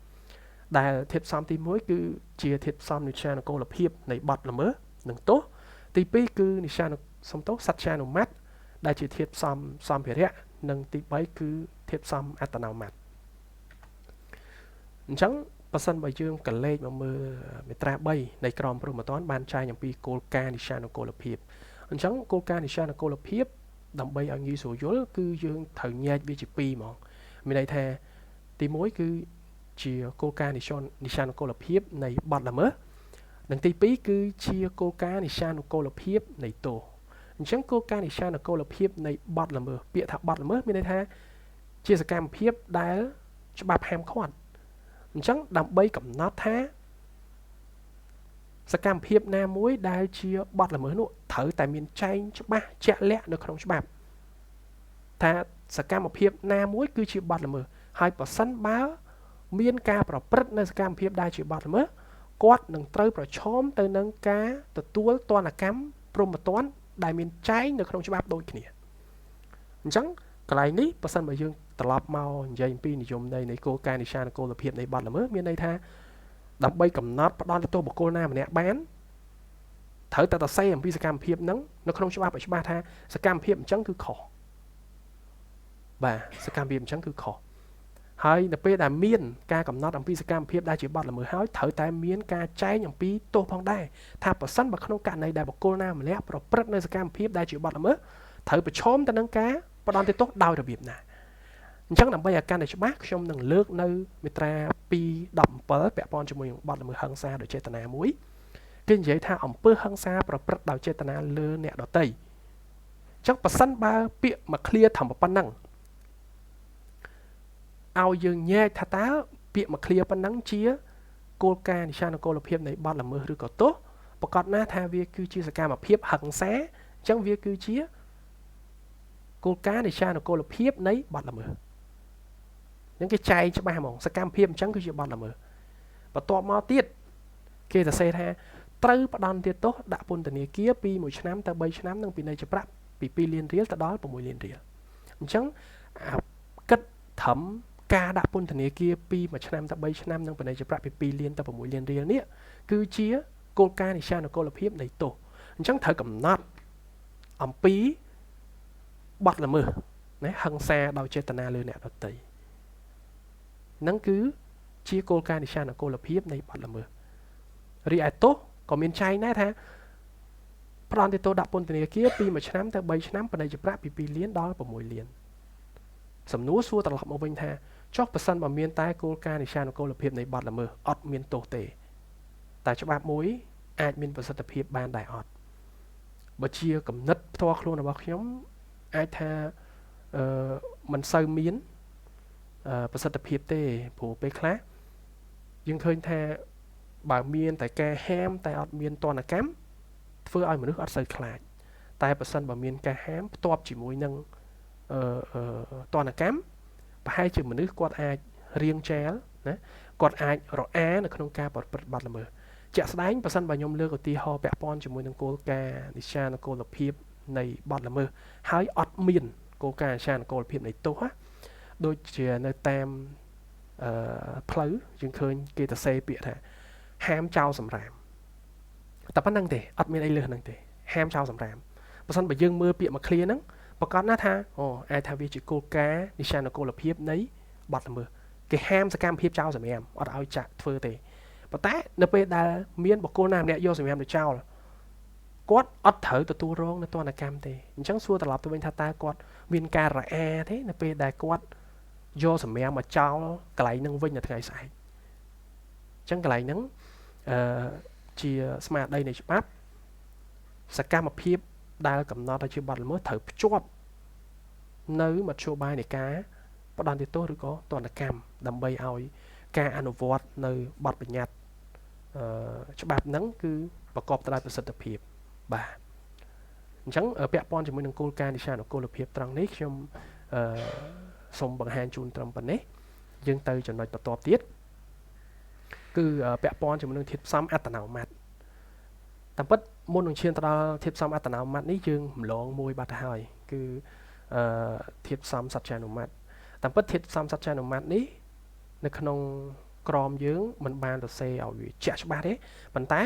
ដែលធាតុផ្សំទី1គឺជាធាតុផ្សំនិស្សានុកូលភាពនៃបទល្មើសនិងទោសទី2គឺនិស្សានុសំទោសសត្យានុម័តដែលជាធាតុផ្សំសម្ភារៈ និងទី3គឺធាតុផ្សំអត្តនោម័តិអញ្ចឹងបើសិនបើយើងកលេចមកមើលមាត្រា3នៃក្រមព្រហ្មទណ្ឌបានចែងអំពីគោលការណ៍និស្សានុកូលភាពអញ្ចឹងគោលការណ៍និស្សានុកូលភាពដើម្បីឲ្យងាយស្រួលយល់គឺយើងត្រូវញែកវាជាពីរហ្មងមានន័យថាទី1គឺជាគោលការណ៍និស្សានុកូលភាពនៃបទល្មើសនិងទី2គឺជាគោលការណ៍និស្សានុកូលភាពនៃទោសអញ្ចឹងគោលការណ៍និស្សានុកូលភាពនៃបទល្មើសពាក្យថាបទល្មើសមានន័យថាជាសកម្មភាពដែលច្បាប់ហាមឃាត់អញ្ចឹងដើម្បីកំណត់ថាសកម្មភាពណាមួយដែលជាបទល្មើសនោះត្រូវតែមានចែងច្បាស់ជាក់លាក់នៅក្នុងច្បាប់ថាសកម្មភាពណាមួយគឺជាបទល្មើសហើយប្រសិនបើមានការប្រព្រឹត្តនៅសកម្មភាពដែលជាបទល្មើសគាត់នឹងត្រូវប្រឈមទៅនឹងការទទួលទណ្ឌកម្មព្រហ្មទណ្ឌដែលមានចែងនៅក្នុងច្បាប់ដូចគ្នាអញ្ចឹងកន្លែងនេះប្រសិនបើយើងត្រឡប់មកនិយាយអំពីនិយមន័យនៃគោលការណ៍និស្សានុកូលភាពនៃបទល្មើសមានន័យថាដើម្បីកំណត់ផ្ដល់ទោសបុគ្គលណាម្នាក់បានត្រូវតែសរសេរអំពីសកម្មភាពហ្នឹងនៅក្នុងច្បាប់ឲ្យច្បាស់ថាសកម្មភាពអញ្ចឹងគឺខុសបាទសកម្មភាពអញ្ចឹងគឺខុសហើយនៅពេលដែលមានការកំណត់អំពីសកម្មភាពដែលជាបទល្មើសហើយត្រូវតែមានការចែងអំពីទោសផងដែរថាប្រសិនបើក្នុងករណីដែលបុគ្គលណាម្នាក់ប្រព្រឹត្តនៅសកម្មភាពដែលជាបទល្មើសត្រូវប្រឈមទៅនឹងការផ្ដន្ទាទោសដោយរបៀបណាអញ្ចឹងដើម្បីឲ្យកាន់តែច្បាស់ខ្ញុំនឹងលើកនៅមាត្រា217ពាក់ព័ន្ធជាមួយនឹងបទល្មើសហិង្សាដោយចេតនាមួយគេនិយាយថាអំពើហិង្សាប្រព្រឹត្តដោយចេតនាលើអ្នកដទៃអញ្ចឹងប្រសិនបើពាក្យមួយឃ្លាធំប៉ុណ្ណឹងឲ្យយើងញែកថាតើពាក្យមួយឃ្លាប៉ុណ្ណឹងជាគោលការណ៍និស្សានុកូលភាពនៃបទល្មើសឬក៏ទោសប្រកាសណាស់ថាវាគឺជាសកម្មភាពហិង្សាអញ្ចឹងវាគឺជាគោលការណ៍និស្សានុកូលភាពនៃបទល្មើសនឹងគេចែងច្បាស់ហ្មងសកម្មភាពអញ្ចឹងគឺជាបទល្មើសបន្ទាប់មកទៀតគេសរសេរថាត្រូវផ្ដន្ទាទោសដាក់ពន្ធនាគារពី1ឆ្នាំទៅ3ឆ្នាំនិងពិន័យជាប្រាក់ពី2លានរៀលទៅដល់6លានរៀលអញ្ចឹងគិតត្រឹមការដាក់ពន្ធនាគារពី1ឆ្នាំទៅ3ឆ្នាំនិងពិន័យជាប្រាក់ពី2លានទៅ6លានរៀលនេះគឺជាគោលការណ៍និស្សានុកូលភាពនៃទោសអញ្ចឹងត្រូវកំណត់អំពីបទល្មើសណាហិង្សាដោយចេតនាលើអ្នកដទៃហ្នឹងគឺជាគោលការណ៍និស្សានុកូលភាពនៃបទល្មើសរីឯទោសក៏មានចែងដែរថាផ្ដន្ទាទោសដាក់ពន្ធនាគារពី1ឆ្នាំទៅ3ឆ្នាំពិន័យជាប្រាក់ពី2លានដល់6លានសំណួរសួរត្រឡប់មកវិញថាចុះប្រសិនបើមានតែគោលការណ៍និស្សានុកូលភាពនៃបទល្មើសអត់មានទោសទេតែច្បាប់មួយអាចមានប្រសិទ្ធភាពបានដែរអត់បើជាគំនិតផ្ទាល់ខ្លួនរបស់ខ្ញុំអាចថាមិនសូវមានប្រសិទ្ធភាពទេព្រោះពេលខ្លះយើងឃើញថាបើមានតែការហាមតែអត់មានទណ្ឌកម្មធ្វើឲ្យមនុស្សអត់សូវខ្លាចតែប្រសិនបើមានការហាមផ្ទាប់ជាមួយនឹងទណ្ឌកម្មប្រហែលជាមនុស្សគាត់អាចរៀងចាលណាគាត់អាចរអានៅក្នុងការប្រព្រឹត្តបទល្មើសជាក់ស្ដែងប្រសិនបើខ្ញុំលើកឧទាហរណ៍ពាក់ព័ន្ធជាមួយនឹងគោលការណ៍និស្សានុកូលភាពនៃបទល្មើសហើយអត់មានគោលការណ៍និស្សានុកូលភាពនៃទោសណាដូចជានៅតាមផ្លូវយើងឃើញគេសរសេរពាក្យថាហាមចោលសម្រាមតែប៉ុណ្្នឹងទេអត់មានអីលើសហ្នឹងទេហាមចោលសម្រាមបើសិនបើយើងមើលពាក្យមួយឃ្លាហ្នឹងប្រកាសណាស់ថាអូអាចថាវាជាគោលការណ៍និស្សានុកូលភាពនៃបទល្មើសគេហាមសកម្មភាពចោលសម្រាមអត់ឲ្យចាក់ធ្វើទេប៉ុន្តែនៅពេលដែលមានបុគ្គលណាម្នាក់យកសម្រាមទៅចោលគាត់អត់ត្រូវទទួលរងនៅទណ្ឌកម្មទេអញ្ចឹងសួរត្រឡប់ទៅវិញថាតើគាត់មានការរអាទេនៅពេលដែលគាត់យកសម្រាមមកចោលកន្លែងហ្នឹងវិញនៅថ្ងៃស្អែកអញ្ចឹងកន្លែងហ្នឹងជាស្មារតីនៃច្បាប់សកម្មភាពដែលកំណត់ឲ្យជាបទល្មើសត្រូវភ្ជាប់នៅមធ្យោបាយនៃការផ្ដន្ទាទោសឬក៏ទណ្ឌកម្មដើម្បីឲ្យការអនុវត្តនៅបទបញ្ញត្តិច្បាប់ហ្នឹងគឺប្រកបទៅដោយប្រសិទ្ធភាពបាទអញ្ចឹងពាក់ព័ន្ធជាមួយនឹងគោលការណ៍និស្សានុកូលភាពត្រង់នេះខ្ញុំសូមបង្ហាញជូនត្រឹមប៉ុណ្ណេះយើងទៅចំណុចបន្ទាប់ទៀតគឺពាក់ព័ន្ធជាមួយនឹងធាតុផ្សំអត្តនោម័តិតាមពិតមុននឹងឈានទៅដល់ធាតុផ្សំអត្តនោម័តិនេះយើងរំលងមួយបាត់ទៅហើយគឺធាតុផ្សំសច្ចានុម័តិតាមពិតធាតុផ្សំសច្ចានុម័តិនេះនៅក្នុងក្រមយើងមិនបានសរសេរឲ្យវាជាក់ច្បាស់ទេប៉ុន្តែ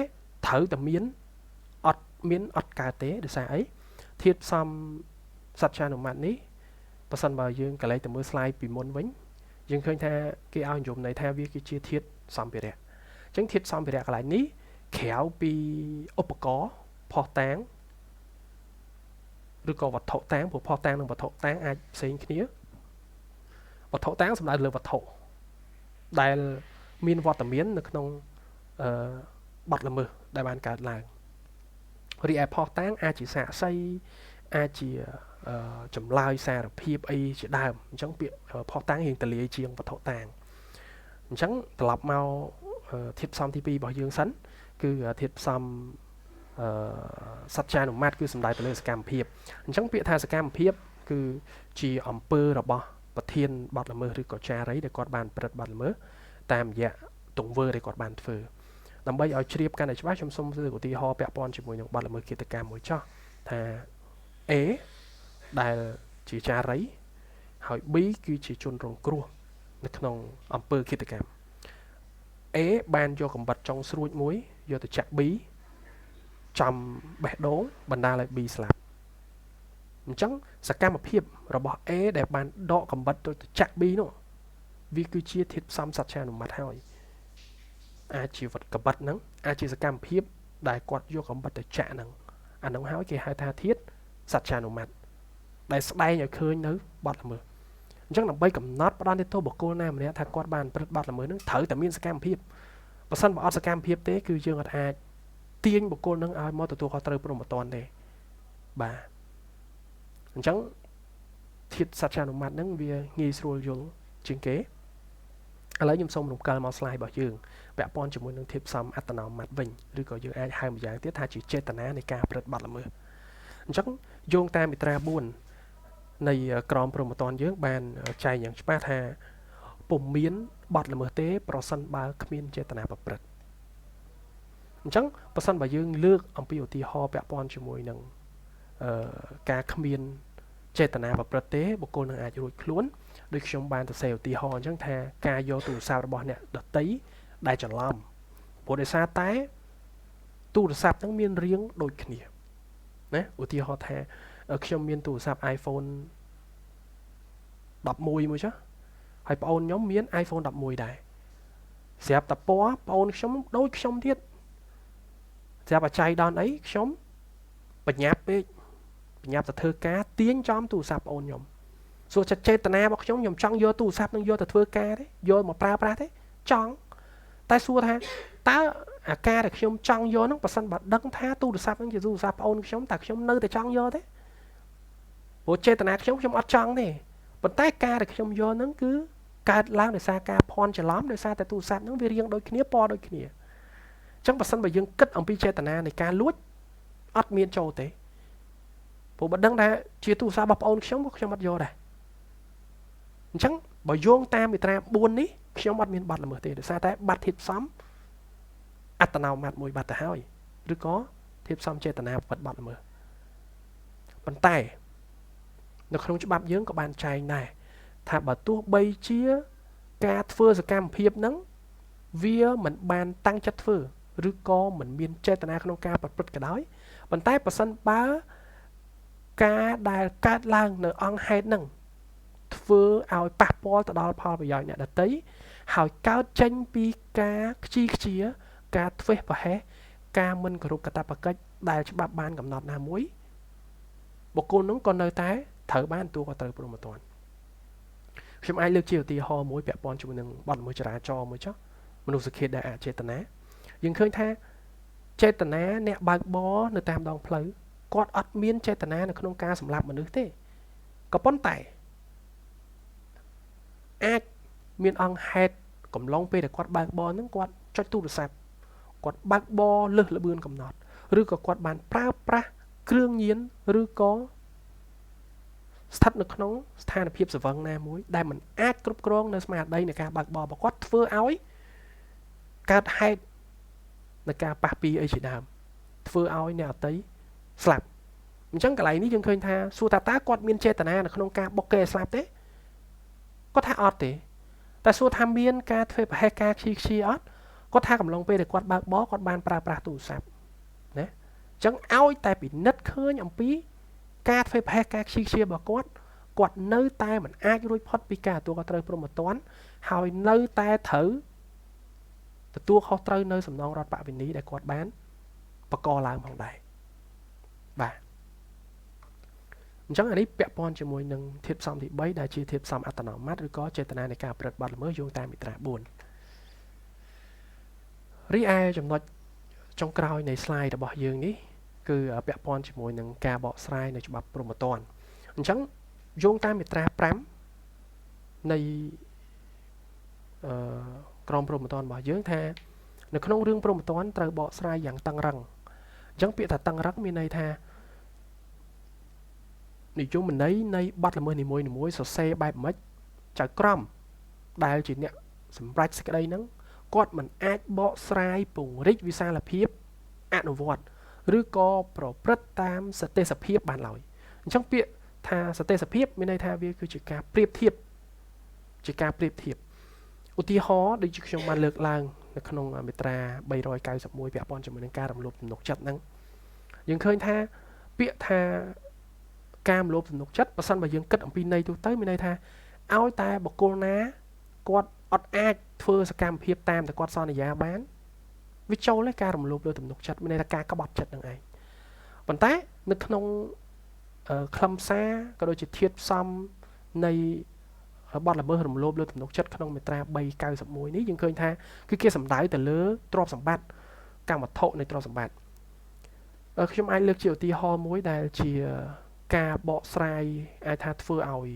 ត្រូវតែមានអត់មានអត់កើតទេដោយសារអីធាតុផ្សំសច្ចានុម័តិនេះ បើសិនបើយើងកលែកទៅមើល slide ពីមុនវិញយើងឃើញថាគេឲ្យនិយមន័យថាវាគឺជាធាតុសម្ភារៈអញ្ចឹងធាតុសម្ភារៈកន្លែងនេះក្រៅពីឧបករណ៍ភស្តុតាងឬក៏វត្ថុតាងព្រោះភស្តុតាងនិងវត្ថុតាងអាចផ្សេងគ្នាវត្ថុតាងសំដៅលើវត្ថុដែលមានវត្តមាននៅក្នុងអឺបទល្មើសដែលបានកើតឡើងរីឯភស្តុតាងអាចជាសាក្សីអាចជាចម្លើយសារភាពអីជាដើមអញ្ចឹងពាក្យភស្តុតាងរៀងទលាយជាងវត្ថុតាងអញ្ចឹងត្រឡប់មកធាតុផ្សំទី2របស់យើងសិនគឺធាតុផ្សំអឺសត្យានុម័តគឺសំដៅទៅលើសកម្មភាពអញ្ចឹងពាក្យថាសកម្មភាពគឺជាអំពើរបស់ប្រធានបទល្មើសឬក៏ចារីដែលគាត់បានប្រព្រឹត្តបទល្មើសតាមរយៈទង្វើដែលគាត់បានធ្វើដើម្បីឲ្យជ្រាបកាន់តែច្បាស់ខ្ញុំសូមលើកឧទាហរណ៍ពាក់ព័ន្ធជាមួយនឹងបទល្មើសឃាតកម្មមួយចោះថា A ដែលជាចារីហើយ B គឺជាជនរងគ្រោះនៅក្នុងអំពើឃាតកម្ម A បានយកកំបិតចុងស្រួចមួយយកទៅចាក់ B ចំបេះដូងបណ្ដាលឲ្យ B ស្លាប់អញ្ចឹងសកម្មភាពរបស់ A ដែលបានដកកំបិតទៅចាក់ B នោះវាគឺជាធាតុផ្សំសត្យានុម័តហើយអាចជាវត្តកបិតហ្នឹងអាចជាសកម្មភាពដែលគាត់យកកំបិតទៅចាក់ហ្នឹងអានោះហើយគេហៅថាធាតុសត្យានុម័តដែលស្ដែងឲ្យឃើញនៅបទល្មើសអញ្ចឹងដើម្បីកំណត់ផ្ដន្ទាទោសបុគ្គលណាម្នាក់ថាគាត់បានប្រព្រឹត្តបទល្មើសហ្នឹងត្រូវតែមានសកម្មភាពបើសិនបើអត់សកម្មភាពទេគឺយើងអត់អាចទាញបុគ្គលនឹងឲ្យមកទទួលខុសត្រូវព្រមត្តនទេបាទអញ្ចឹងធាតុសត្យានុម័តហ្នឹងវាងាយស្រួលយល់ជាងគេឥឡូវខ្ញុំសូមរំកិលមក slide របស់យើងពាក់ព័ន្ធជាមួយនឹងធាតុផ្សំអត្តនោម័តវិញឬក៏យើងអាចហៅម្យ៉ាងទៀតថាជាចេតនានៃការប្រព្រឹត្តបទល្មើសអញ្ចឹងយោងតាមមាត្រា4នៃក្រមព្រហ្មទណ្ឌយើងបានចែងយ៉ាងច្បាស់ថាពុំមានបទល្មើសទេប្រសិនបើគ្មានចេតនាប្រព្រឹត្តអញ្ចឹងប្រសិនបើយើងលើកអំពីឧទាហរណ៍ពាក់ព័ន្ធជាមួយនឹងការគ្មានចេតនាប្រព្រឹត្តទេបុគ្គលនឹងអាចរួចខ្លួនដោយខ្ញុំបានសរសេរឧទាហរណ៍អញ្ចឹងថាការយកទូរស័ព្ទរបស់អ្នកដទៃដែលច្រឡំព្រោះដោយសារតែទូរស័ព្ទហ្នឹងមានរាងដូចគ្នាណាឧទាហរណ៍ថាខ្ញុំមានទូរស័ព្ទ iPhone 11មួយចុះហើយប្អូនខ្ញុំមាន iPhone 11ដែរស្រាប់តែពណ៌ប្អូនខ្ញុំដូចខ្ញុំទៀតស្រាប់អាចៃដនអីខ្ញុំបញ្ញាប់ពេកបញ្ញាប់ទៅធ្វើការទាញចំទូរស័ព្ទប្អូនខ្ញុំសួរចិត្តចេតនារបស់ខ្ញុំខ្ញុំចង់យកទូរស័ព្ទនឹងយកទៅធ្វើការទេយកមកប្រើប្រាស់ទេចង់តែសួរថាតើអាការដែលខ្ញុំចង់យកហ្នឹងប៉ះសិនបើដឹងថាទូរស័ព្ទហ្នឹងជាទូរស័ព្ទប្អូនខ្ញុំតើខ្ញុំនៅតែចង់យកទេព្រោះចេតនាខ្ញុំខ្ញុំអត់ចង់ទេប៉ុន្តែការដែលខ្ញុំយកហ្នឹងគឺកើតឡើងដោយសារការភ័ន្តច្រឡំដោយសារតែទូរស័ព្ទហ្នឹងវារៀងដូចគ្នាពណ៌ដូចគ្នាអញ្ចឹងបើសិនបើយើងគិតអំពីចេតនានៃការលួចអត់មានចូលទេព្រោះបើដឹងថាជាទូរស័ព្ទរបស់ប្អូនខ្ញុំក៏ខ្ញុំអត់យកដែរអញ្ចឹងបើយោងតាមមាត្រា4នេះខ្ញុំអត់មានបាត់ល្មើសទេដោយសារតែបាត់ធាតុផ្សំអត្តនោម័តមួយបាត់ទៅហើយឬក៏ធាតុផ្សំចេតនាប្រព្រឹត្តបទល្មើសប៉ុន្តែនៅក្នុងច្បាប់យើងក៏បានចែងដែរថាបើទោះបីជាការធ្វើសកម្មភាពហ្នឹងវាមិនបានតាំងចិត្តធ្វើឬក៏មិនមានចេតនាក្នុងការប្រព្រឹត្តក៏ដោយប៉ុន្តែប្រសិនបើការដែលកើតឡើងនៅអង្គហេតុហ្នឹងធ្វើឲ្យប៉ះពាល់ទៅដល់ផលប្រយោជន៍អ្នកដទៃហើយកើតចេញពីការខ្ជីខ្ជាការធ្វេសប្រហែសការមិនគោរពកាតព្វកិច្ចដែលច្បាប់បានកំណត់ណាមួយបុគ្គលនោះក៏នៅតែត្រូវបានទទួលក៏ត្រូវព្រមត្តនខ្ញុំអាចលើកជាឧទាហរណ៍មួយពាក់ព័ន្ធជាមួយនឹងបទល្មើសចរាចរណ៍មួយចុះមនុស្សឃាតដែលអចេតនាយើងឃើញថាចេតនាអ្នកបើកបរនៅតាមដងផ្លូវគាត់អត់មានចេតនានៅក្នុងការសម្លាប់មនុស្សទេក៏ប៉ុន្តែអាចមានអង្គហេតុកំឡុងពេលដែលគាត់បើកបរហ្នឹងគាត់ចុចទូរស័ព្ទគាត់បើកបរលើសល្បឿនកំណត់ឬក៏គាត់បានប្រើប្រាស់គ្រឿងញៀនឬក៏ស្ថិតនៅក្នុងស្ថានភាពសវឹងណាមួយដែលมันអាចគ្រប់គ្រងនៅស្មារតីនៃការបើកបររបស់គាត់ធ្វើឲ្យកើតហេតុនៃការប៉ះពីអីជាដើមធ្វើឲ្យអ្នកអតីស្លាប់អញ្ចឹងកន្លែងនេះយើងឃើញថាសួរថាតើគាត់មានចេតនានៅក្នុងការបុកគេឲ្យស្លាប់ទេគាត់ថាអត់ទេតែសួរថាមានការធ្វើប្រហែសការខ្ជីខ្ជាអត់គាត់ថាកំឡុងពេលដែលគាត់បើកបរគាត់បានប្រើប្រាស់ទូរស័ព្ទណាអញ្ចឹងឲ្យតែពិនិត្យឃើញអំពីការធ្វើប្រហែសការខ្ជីខ្ជារបស់គាត់ គាត់នៅតែមិនអាចរួចផុតពីការទទួលខុសត្រូវព្រហ្មទណ្ឌហើយនៅតែត្រូវទទួលខុសត្រូវនៅសំណងរដ្ឋបវេនីដែលគាត់បានបកឡើងផងដែរបាទអញ្ចឹងអានេះពាក់ព័ន្ធជាមួយនឹងធាតុផ្សំទី3ដែលជាធាតុផ្សំអត្តនោម័តឬក៏ចេតនានៃការប្រព្រឹត្តបទល្មើសយោងតាមមាត្រា4រីឯចំណុចចុងក្រោយនៃ slide របស់យើងនេះគឺពាក់ព័ន្ធជាមួយនឹងការបកស្រាយនៅច្បាប់ព្រហ្មទណ្ឌអញ្ចឹងយោងតាមមាត្រា5នៃក្រមព្រហ្មទណ្ឌរបស់យើងថានៅក្នុងរឿងព្រហ្មទណ្ឌត្រូវបកស្រាយយ៉ាងតឹងរឹងអញ្ចឹងពាក្យថាតឹងរឹងមានន័យថានិយមន័យនៃបទល្មើសនីមួយៗសរសេរបែបម៉េចចៅក្រមដែលជាអ្នកសម្រេចសេចក្តីហ្នឹងគាត់មិនអាចបកស្រាយពង្រីកវិសាលភាពអនុវត្តឬក៏ប្រព្រឹត្តតាមសតិសភាពបានឡើយអញ្ចឹងពាក្យថាសតិសភាពមានន័យថាវាគឺជាការប្រៀបធៀបជាការប្រៀបធៀបឧទាហរណ៍ដូចជាខ្ញុំបានលើកឡើងនៅក្នុងមាត្រា391ពាក់ព័ន្ធជាមួយនឹងការរំលោភទំនុកចិត្តហ្នឹងយើងឃើញថាពាក្យថាការរំលោភទំនុកចិត្តបើសិនបើយើងគិតអំពីន័យទូទៅមានន័យថាឲ្យតែបុគ្គលណាគាត់អត់អាចធ្វើសកម្មភាពតាមតែគាត់សន្យាបានវាចូលឯការរំលោភលើទំនុកចិត្តមានន័យថាការក្បត់ចិត្តនឹងឯងប៉ុន្តែនៅក្នុងខ្លឹមសារក៏ដូចជាធាតុផ្សំនៃបទល្មើសរំលោភលើទំនុកចិត្តក្នុងមាត្រា391នេះយើងឃើញថាគឺគេសំដៅទៅលើទ្រព្យសម្បត្តិកម្មវត្ថុនៃទ្រព្យសម្បត្តិខ្ញុំអាចលើកជាឧទាហរណ៍មួយដែលជាការបកស្រាយអាចថាធ្វើឲ្យ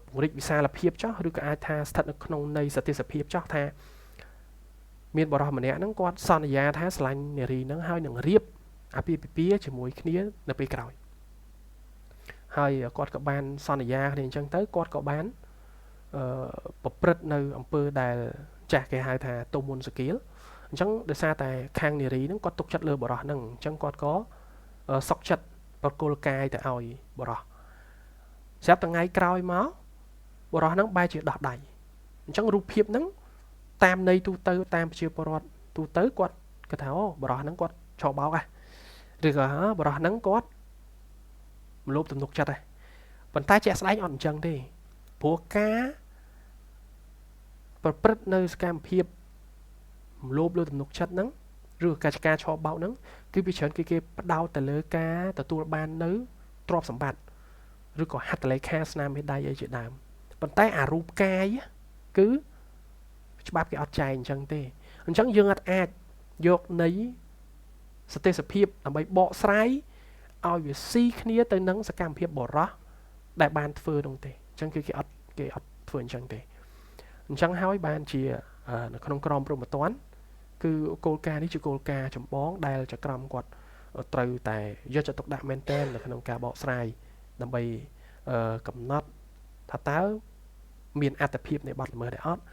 ពង្រីកវិសាលភាពចោះឬក៏អាចថាស្ថិតនៅក្នុងន័យសតិសភាពចោះថាមានបរិសម្នាក់ហ្នឹងគាត់សន្យាថាស្រឡាញ់នារីហ្នឹងហើយនឹងរៀបអាពាហ៍ពិពាហ៍ជាមួយគ្នានៅពេលក្រោយហើយគាត់ក៏បានសន្យាគ្នាអញ្ចឹងទៅគាត់ក៏បានប្រព្រឹត្តនៅអំពើដែលចាស់គេហៅថាទោសមុនសកៀលអញ្ចឹងដោយសារតែខាងនារីហ្នឹងគាត់ទុកចិត្តលើបរិសហ្នឹងអញ្ចឹងគាត់ក៏សុកចិត្តប្រគល់កាយទៅឲ្យបរិសស្រាប់ថ្ងៃក្រោយមកបរិសហ្នឹងបែរជាដោះដៃអញ្ចឹងរូបភាពហ្នឹងតាមន័យទូទៅតាមប្រជាពលរដ្ឋទូទៅគាត់គាត់ថាអូបរិសហ្នឹងគាត់ឆោបោកហ៎ឬក៏បរិសហ្នឹងគាត់មលោបទំនុកចិត្តហ៎ប៉ុន្តែជាក់ស្ដែងអត់អញ្ចឹងទេព្រោះការប្រព្រឹត្តនៅសកម្មភាពមលោបលើទំនុកចិត្តហ្នឹងឬការឆោបោកហ្នឹងគឺពីច្រើនគឺគេផ្ដោតទៅលើការទទួលបាននៅទ្រព្យសម្បត្តិឬក៏ហត្ថលេខាស្នាមមេដៃអីជាដើមប៉ុន្តែអារូបកាយគឺច្បាប់គេអត់ចែងអញ្ចឹងទេអញ្ចឹងយើងអត់អាចយកនៃសតិសភាពដើម្បីបកស្រាយឲ្យវាស៊ីគ្នាទៅនឹងសកម្មភាពបរោះដែលបានធ្វើនោះទេអញ្ចឹងគឺគេអត់ធ្វើអញ្ចឹងទេអញ្ចឹងហើយបានជានៅក្នុងក្រមព្រហ្មទណ្ឌគឺគោលការណ៍នេះជាគោលការណ៍ចម្បងដែលចក្រមគាត់ត្រូវតែយកចិត្តទុកដាក់មែនទែននៅក្នុងការបកស្រាយដើម្បីកំណត់ថាតើមានអត្ថភាពនៃបទល្មើសដែរអត់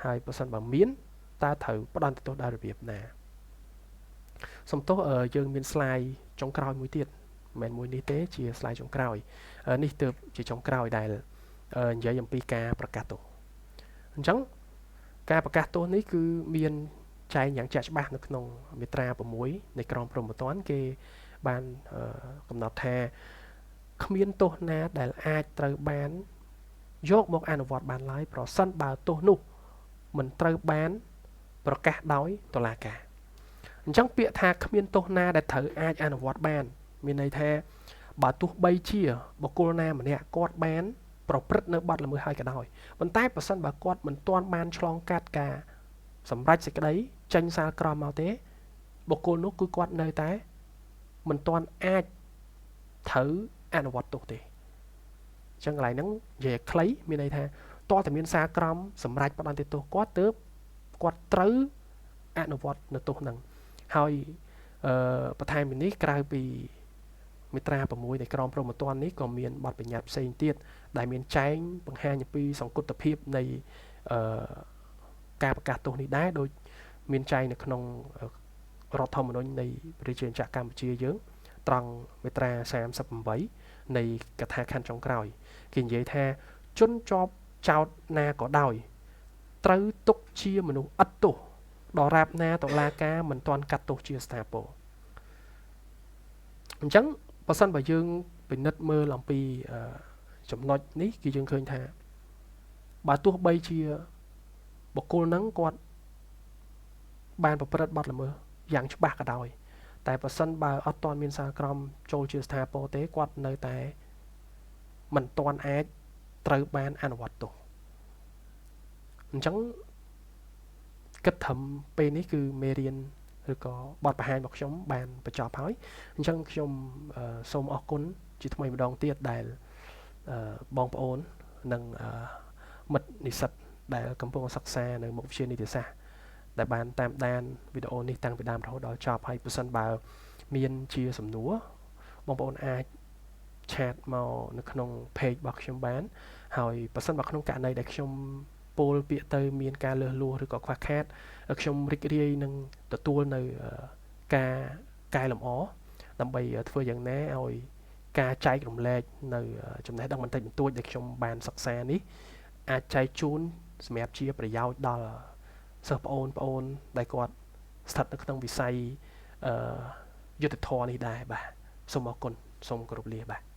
ហើយបើសិនបើមានតើត្រូវផ្ដន្ទាទោសដោយរបៀបណាសំទោសយើងមាន slide ចុងក្រោយមួយទៀតមិនមែនមួយនេះទេជា slide ចុងក្រោយនេះទើបជាចុងក្រោយដែលនិយាយអំពីការប្រកាសទោសអញ្ចឹងការប្រកាសទោសនេះគឺមានចែងយ៉ាងជាក់ច្បាស់នៅក្នុងមាត្រា6នៃក្រមព្រហ្មទណ្ឌគេបានកំណត់ថាគ្មានទោសណាដែលអាចត្រូវបានយកមកអនុវត្តបានឡើយប្រសិនបើទោសនោះមិនត្រូវបានប្រកាសដោយតុលាការអញ្ចឹងពាក្យថាគ្មានទោសណាដែលត្រូវអាចអនុវត្តបានមានន័យថាបើទោះបីជាបុគ្គលណាម្នាក់គាត់បានប្រព្រឹត្តនៅបទល្មើសហើយក៏ដោយប៉ុន្តែប្រសិនបើគាត់មិនទាន់បានឆ្លងកាត់ការសម្រេចសេចក្តីចេញសាលក្រមមកទេបុគ្គលនោះគឺគាត់នៅតែមិនទាន់អាចត្រូវអនុវត្តទោសទេអញ្ចឹងកន្លែងហ្នឹងនិយាយខ្លីមានន័យថាតើតែមានសាលក្រមសម្រេចផ្ដន្ទាទោសគាត់ទើបគាត់ត្រូវអនុវត្តនៅទោសហ្នឹងហើយបន្ថែមពីនេះក្រៅពីមាត្រា6នៃក្រមព្រហ្មទណ្ឌនេះក៏មានបទបញ្ញត្តិផ្សេងទៀតដែលមានចែងបង្ហាញអំពីសង្គតភាពនៃការប្រកាសទោសនេះដែរដូចមានចែងនៅក្នុងរដ្ឋធម្មនុញ្ញនៃប្រជាណាចក្រកម្ពុជាយើងត្រង់មាត្រា38នៃកថាខណ្ឌចុងក្រោយគេនិយាយថាជនជាប់ចោតណាក៏ដោយត្រូវទុកជាមនុស្សឥតទោសដរាបណាតុលាការមិនទាន់កាត់ទោសជាស្ថាពរអញ្ចឹងបើសិនបើយើងពិនិត្យមើលអំពី ចំណុចនេះគឺយើងឃើញថាបើទោះបីជាបុគ្គលហ្នឹងគាត់បានប្រព្រឹត្តបទល្មើសយ៉ាងច្បាស់ក៏ដោយតែប្រសិនបើអត់ទាន់មានសាលក្រមចូលជាស្ថាពរទេគាត់នៅតែមិនទាន់អាចត្រូវបានអនុវត្តទោសអញ្ចឹងគិតត្រឹមពេលនេះគឺមេរៀនឬក៏បទបង្ហាញរបស់ខ្ញុំបានបញ្ចប់ហើយអញ្ចឹងខ្ញុំសូមអរគុណជាថ្មីម្ដងទៀតដែលបងប្អូននិងមិត្តនិស្សិតដែលកំពុងសិក្សានៅមុខវិជ្ជានីតិសាស្ត្រដែលបានតាមដានវីដេអូនេះតាំងពីដើមរហូតដល់ចប់ហើយប្រសិនបើមានជាសំណួរបងប្អូនអាច chat មកនៅក្នុង page របស់ខ្ញុំបានហើយប្រសិនបើក្នុងករណីដែលខ្ញុំពោលពាក្យទៅមានការលើសលួសឬក៏ខ្វះខាតខ្ញុំរីករាយនឹងទទួលនៅការកែលម្អដើម្បីធ្វើយ៉ាងណាឲ្យការចែករំលែកនៅចំណេះដឹងបន្តិចបន្តួចដែលខ្ញុំបានសិក្សានេះអាចចែកជូនសម្រាប់ជាប្រយោជន៍ដល់សិស្សប្អូនប្អូនដែលគាត់ស្ថិតនៅក្នុងវិស័យយុត្តិធម៌នេះដែរបាទសូមអរគុណសូមគោរពលាបាទ។